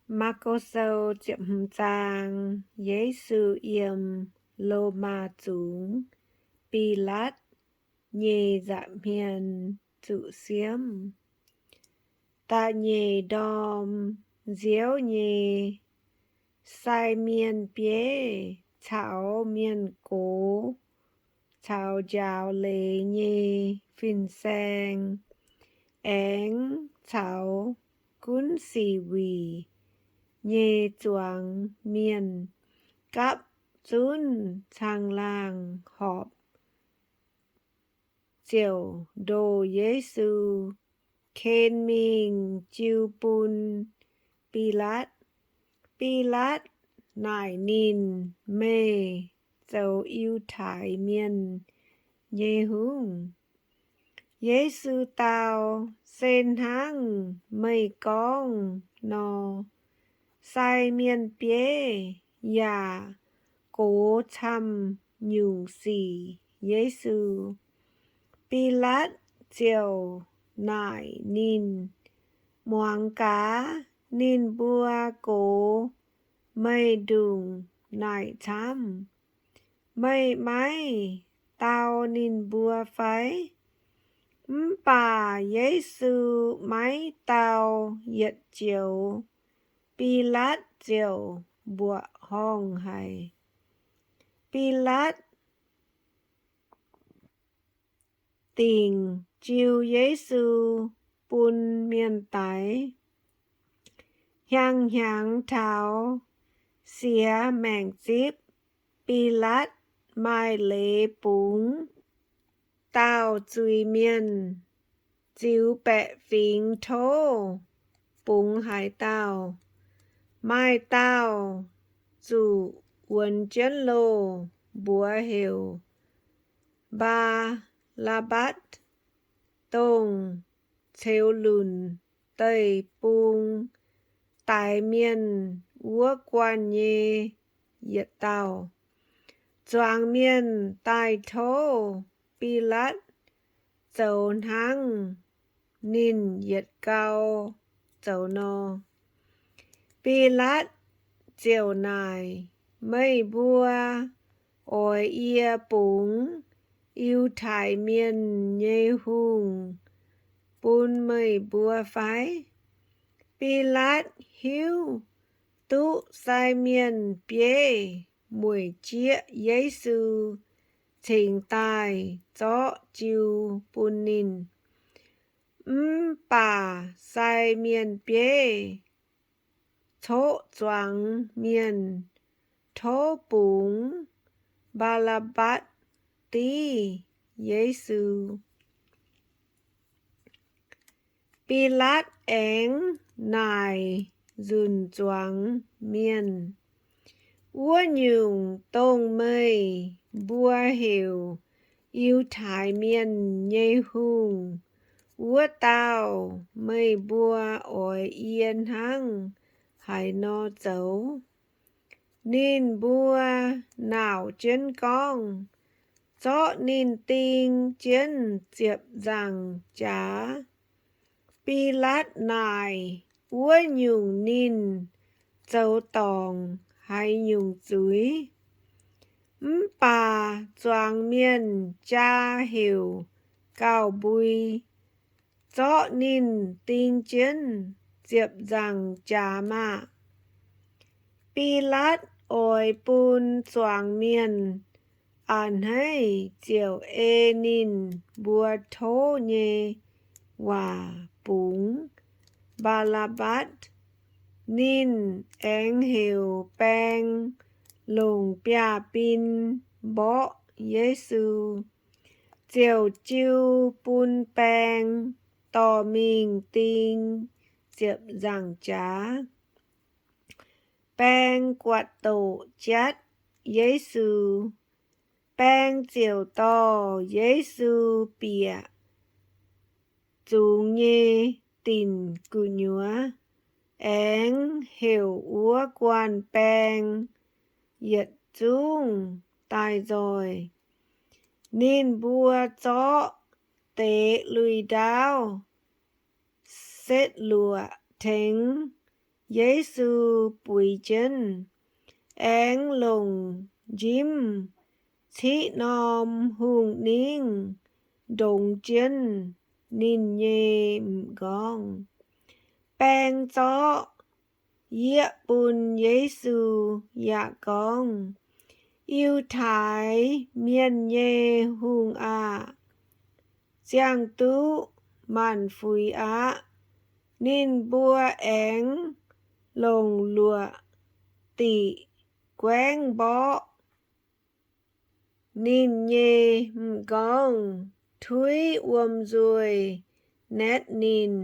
Maako Sou ziepc hmz zaang. Yesu yiem Lomaa Zungx, Bilaatv nyei nza'hmien zuqc siemv. Da'nyeic ndorm nziouv nyei, sai mienh bieiv caux mienh gox caux njaaux leiz nyei fin-saeng, aengx caux gunv sic wuic nyei zuangx mienh gapv zunv caangh laangh horpc ziouc ndoh Yesu, ken mingh jiu bun Bilaatv. Bilaatv naaic ninh, Meih zoux Yiutai Mienh nyei hungh? Yesu dau, Se hnangv meih gorngv nor, sai mienh bieiv yaac gox camv-nyungc sic Yesu. Bilaatv ziouc naaic ninh, Muangx gaax, ninh mbuo gox meih ndongc naaic camv. Meih maiv dau ninh mbuo fai? Mv baac Yesu maiv dau yietc joux. Bilaatv ziouc mbuoqc horngh haic. Bilaatv dingc jiu Yesu bun mienh daix. Hnyangx-hnyangx taux siex maengc zipv, Bilaatv maaih leiz bungx dauh zuiz-mienh ziux baeqc fingx tov bungx haaix dauh. Maaih dauh zuqc wuonx jienv loh, mbuox heuc Mbaa^lapv^mbatv, dongh ceux lunc deic-bung daix mienh wuov guanh nyei yietc dauh. Zuangx mienh daaih tov Bilaatv zoux hnangv ninh yietc gau zoux nor. Bilaatv ziouc naaic, Meih mbuo oix yie bungx Yiutai Mienh nyei hungh bun meih mbuo fai? Bilaatv hiuv duqv sai mienh bieiv mueic jieqv Yesu cingx daaih zorqv jiu bun ninh. Mv baac sai mienh bieiv coqv zuangx mienh tov bungx Mbaa^lapv^mbatv div Yesu. Bilaatv aengx naaic nzunc zuangx mienh, Wuov nyungc, dongh meih mbuo heuc Yiutai Mienh nyei Hungh wuov dauh, meih mbuo oix yie hnangv haaix nor zoux? Ninh mbuo nauc jienv gorngv, Zorqv ninh ding jienv ziepc nzaangc jaax. Bilaatv naaic, Wuov nyungc ninh zoux dorngc haaix nyungc zuiz? Mv baac zuangx mienh jaa heuc gauh mbui, Zorqv ninh ding jienv ziepc nzaangc jaax maah! Bilaatv oix bun zuangx mienh a'hneiv ziouc ei ninh mbuo tov nyei waac bungx Mbaa^lapv^mbatv. Ninh aengx heuc baeng longc biaav-bin mborqv Yesu, ziouc jiu bun baeng dorh mingh ding ziepc nzaangc jaax. Baeng guatc doqc jatv Yesu. Baeng ziouc dorh Yesu bieqc zungx nyei dinc gu'nyuoz, aengx heuc wuov guanh baeng yietc zungv daaih nzoih. Ninh mbuo zorqv deix lui-ndaauv setv luoqc tengx Yesu buix jienv, aengx longc njimv ciqv norm hungh ningv ndongx jienv ninh nyei m'nqorngv. Baeng zorqv yieqv bun Yesu yaac gorngv, Yiutai Mienh nyei Hungh aah! Ziangh duqv maanc fuix aqv. Ninh mbuo aengx longc luoqc diqc guaengv mborqv ninh nyei m'nqorngv, tuiv wuom nzuih naetv ninh,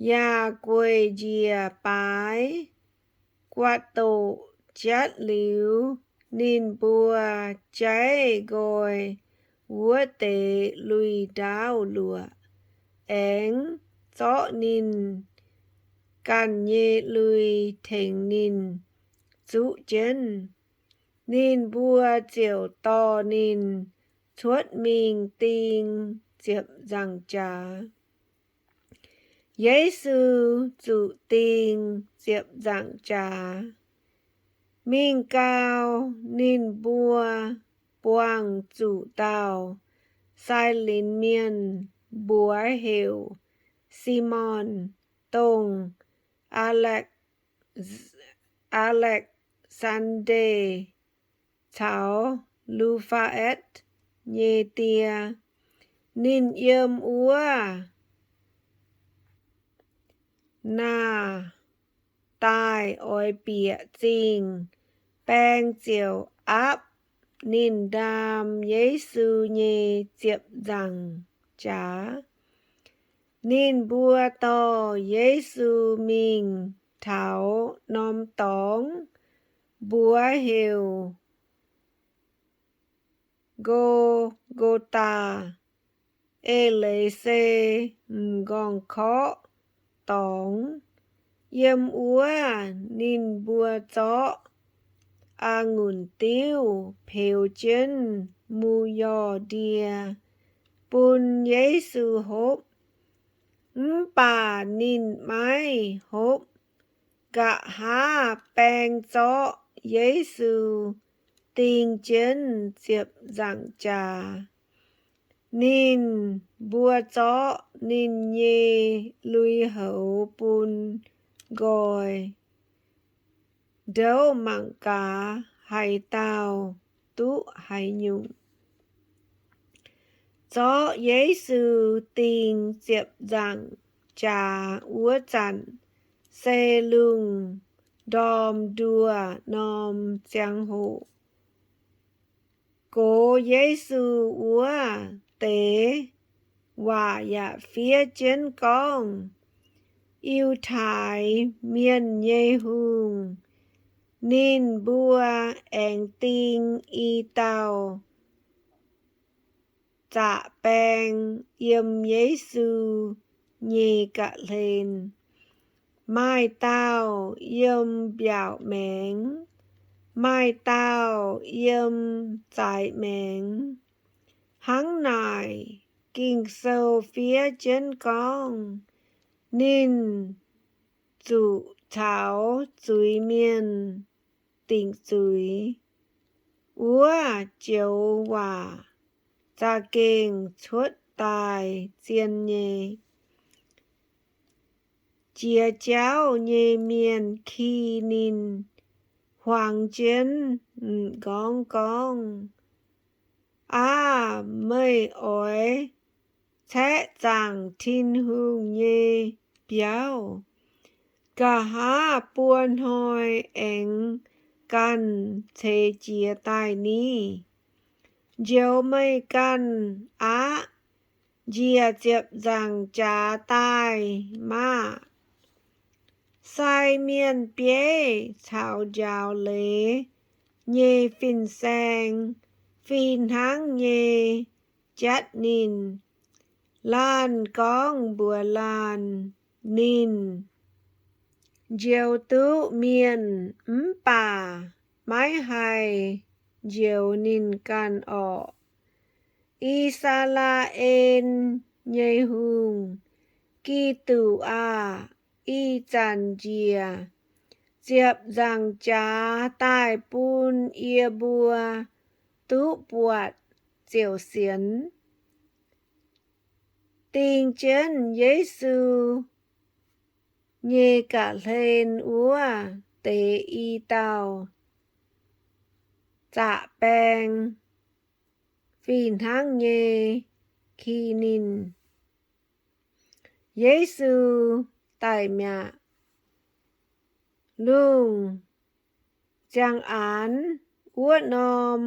yaac gueic njiec baaix guatc doqc jatv liuz, ninh mbuo jaiv nqoi wuov deix lui-ndaauv luoqc, aengx zorqv ninh ganh nyei lui tengx ninh zuqv jienv. Ninh mbuo ziouc dorh ninh cuotv mingh ding ziepc nzaangc jaax. Yesu zuqc ding ziepc nzaangc jaax. Mingh gau, ninh mbuo buangh zuqc dauh Sailinx mienh, mbuox heuc Simon, dongh Aa^lekv- Aa^lekv^saan^nde caux Lu^faa^atv nyei die. Ninh yiem wuov naaic daaih oix bieqc zingh. Baeng ziouc aapv ninh ndaam Yesu nyei ziepc nzaangc jaax. Ninh mbuo dorh Yesu mingh taux norm dorngx, mbuox heuc Go^go^daa, eix leiz se M'nqorngv-Korqv Dorngx. Yiem wuov ninh mbuo zorqv a'ngunc diuv peux jienv mu^yorh-ndie bun Yesu hopv, mv baac ninh maiv hopv. Nqa'haav baeng zorqv Yesu ding jienv ziepc nzaangc jaax. Ninh mbuo zorqv ninh nyei lui-houx bun nqoi, ndouv mangc gaax haaix dauh duqv haaix nyungc. Zorqv Yesu ding ziepc nzaangc jaax wuov zanc se lungh ndorm nduoh norm ziangh hoc. Gox Yesu wuov deix waac yaac fiev jienv gorngv, Yiutai Mienh nyei Hungh. Ninh mbuo aengx ding i dauh zaqc baeng yiem Yesu nyei ga'hlen. Maaih dauh yiem mbiaauc maengx, maaih dauh yiem zaaix maengx. Hnangv naaic, Ging-Sou fiev jienv gorngv, Ninh zuqc caux zuiz-mienh dingc zuiz. Wuov joux waac za'gengh cuotv daaih zien nyei. Jiex jauv nyei mienh ki ninh, huangx jienv m'nqorngv gorngv, Aav, meih oix caeqv zaangc Tin-Hungh nyei biauv? Nqa'haav buo hnoi aengx ganh ceix jiez daaih ni? Njoux meih ganh aqv. Njiec ziepc nzaangc jaax daaih maah! Sai mienh bieiv caux njaaux leiz nyei fin-saeng fih hnangv nyei jatv ninh. Laanh gorngv mbuox laanh, Ninh njoux duqv mienh mv baac maiv haih njoux ninh ganh orqc. I^saa^laa^en nyei Hungh, Giduc aah! ih zanc njiec, ziepc nzaangc jaax daaih bun yie mbuo duqv buatc ziouc sienx. Ding jienv Yesu nyei ga'hlen wuov deix i dauh zaqc baeng fih hnangv nyei ki ninh. Yesu daic mi'aqv. Lungh ziangh aanx wuov norm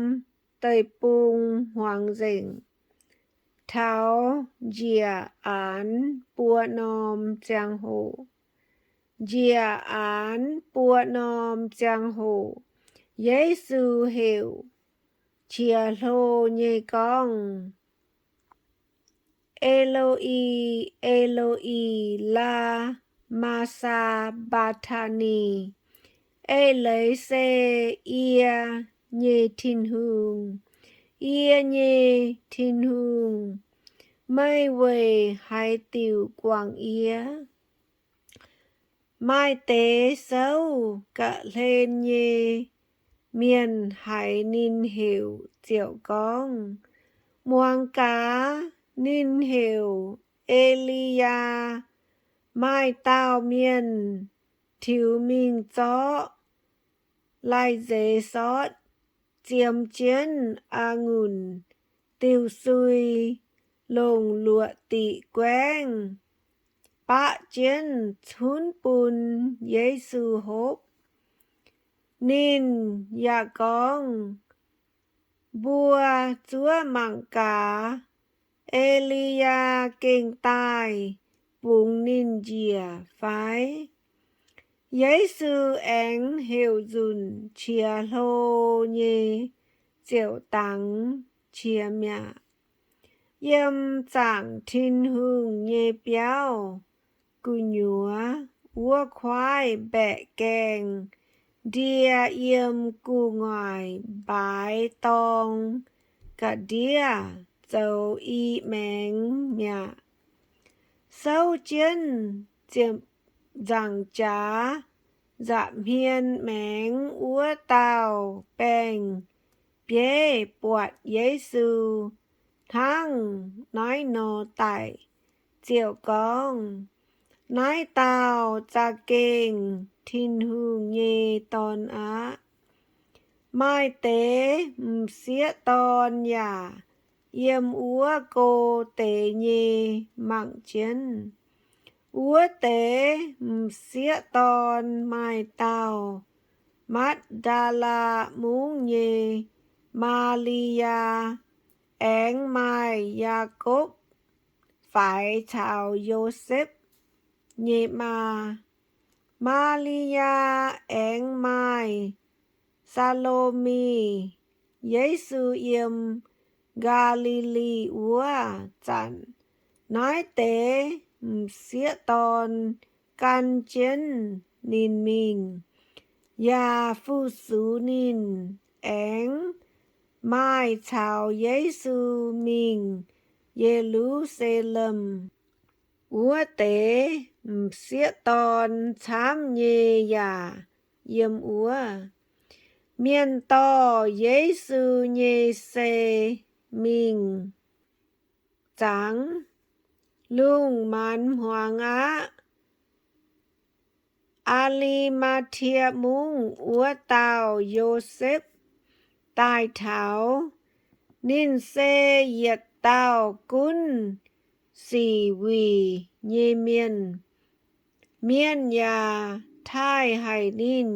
deic-bung hmuangx nzengc, taux njiec aanx buo norm ziangh hoc. Njiec aanx buo norm ziangh hoc, Yesu heuc qiex hlo nyei gorngv, Elo^i, Elo^i, laa^maa^saa^mbaa^taa^ni? Eix leiz se, Yie nyei Tin-Hungh, yie nyei Tin-Hungh, meih weic haaix diuc guangc yie? Maaih deix souv ga'hlen nyei mienh haiz ninh heuc ziouc gorngv, Muangx gaax, ninh heuc E^li^yaa. Maaih dauh mienh tiux mingh zorqv lai-nzeix sortv, ziemx jienv a'ngunc diuh sui, longc luoqc diqc guaengv baqv jienv cunv bun Yesu hopv. Ninh yaac gorngv, Mbuo zuov mangc gaax, E^li^yaa gengh daaih bungx ninh njiec fai? Yesu aengx heuc nzunc qiex hlo nyei ziouc dangx qiex mi'aqv. Yiem zaangc Tin-Hungh nyei biauv gu'nyuoz wuov kuaaiv mbaeqc gaengh ndie yiem gu'nguaaic mbaaix dorng ga'ndiev zoux i maengx mi'aqv. Souv jienv ziepc nzaangc jaax nza'hmien maengx wuov dauh baeng-bieiv buatc Yesu hnangv naaiv nor daic, ziouc gorngv, Naaiv dauh za'gengh Tin-Hungh nyei Dorn aqv. Maaih deix m'sieqv dorn yaac yiem wuov go deix nyei mangc jienv. Wuov deix m'sieqv dorn maaih dauh Matv^ndaa^laa Mungv nyei Maa^li^yaa, aengx maaih Yaakopv faix caux Yosepv nyei maa. Maa^li^yaa aengx maaih Saa^lo^mi. Yesu yiem Gaa^li^li wuov zanc, naaiv deix m'sieqv dorn gan jienv ninh mingh, yaac fu-sux ninh, aengx maaih caux Yesu mingh Ye^lu^saa^lem wuov deix m'sieqv dorn camv nyei yaac yiem wuov. Mienh dorh Yesu nyei sei mingh zangx. Lungh maanz hmuangx aqv, Aa^li^maa^tie Mungv wuov dauh Yosepv daaih taux. Ninh se yietc dauh gunv sic wuic nyei mienh. Mienh yaac taaih haic ninh.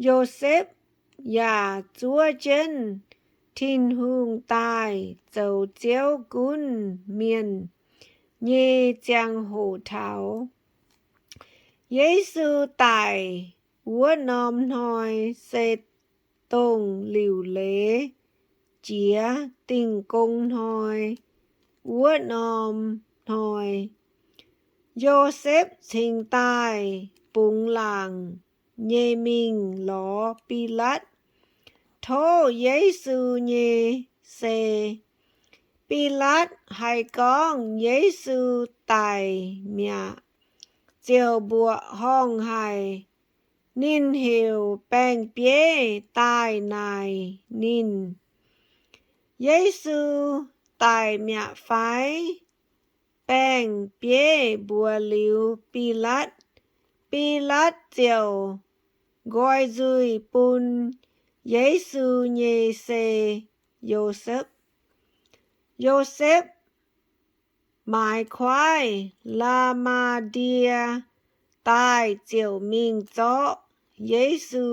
Yosepv yaac zuov jienv Tin-Hungh daaih zoux Ziouv gunv mienh nyei ziangh hoc taux. Yesu daic wuov norm hnoi se dongh liuc leiz jiex Dingh Gong Hnoi wuov norm hnoi. Yosepv cingx daaih bungx laangc nyei mingh lorz Bilaatv tov Yesu nyei sei. Bilaatv haiz gorngv Yesu daic mi'aqv, ziouc mbuoqc horngh haic. Ninh heuc baeng-bieiv daaih naaic ninh, Yesu daic mi'aqv fai? Baeng-bieiv mbuox liuz Bilatv. Bilatv ziouc nqoi nzuih bun Yesu nyei se Yosepv. Yosepv maaiz kuaaiv la'maah ndie daaih ziouc mingh zorqv Yesu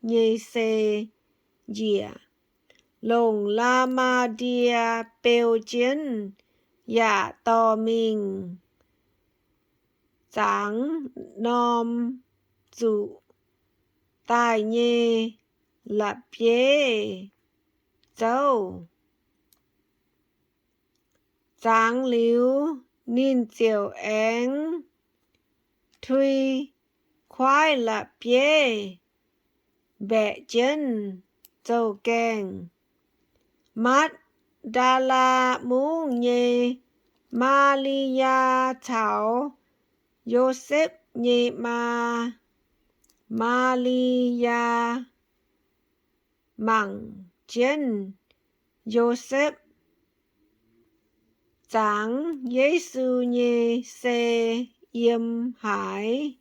nyei se njiec, longc la'maah ndie beu jienv yaac dorh mingh zangx norm zuqc daaih nyei la'bieiv zouv. Zangx liuz, ninh ziouc aengx tui kuaaiv la'bieiv mbaeqc jienv zouv-gaengh. Maa^ndaa^laa Mungv nyei Maa^li^yaa caux Yosepv nyei maa, Maa^li^yaa, mangc jienv Yosepv zangx Yesu nyei se yiem haaix.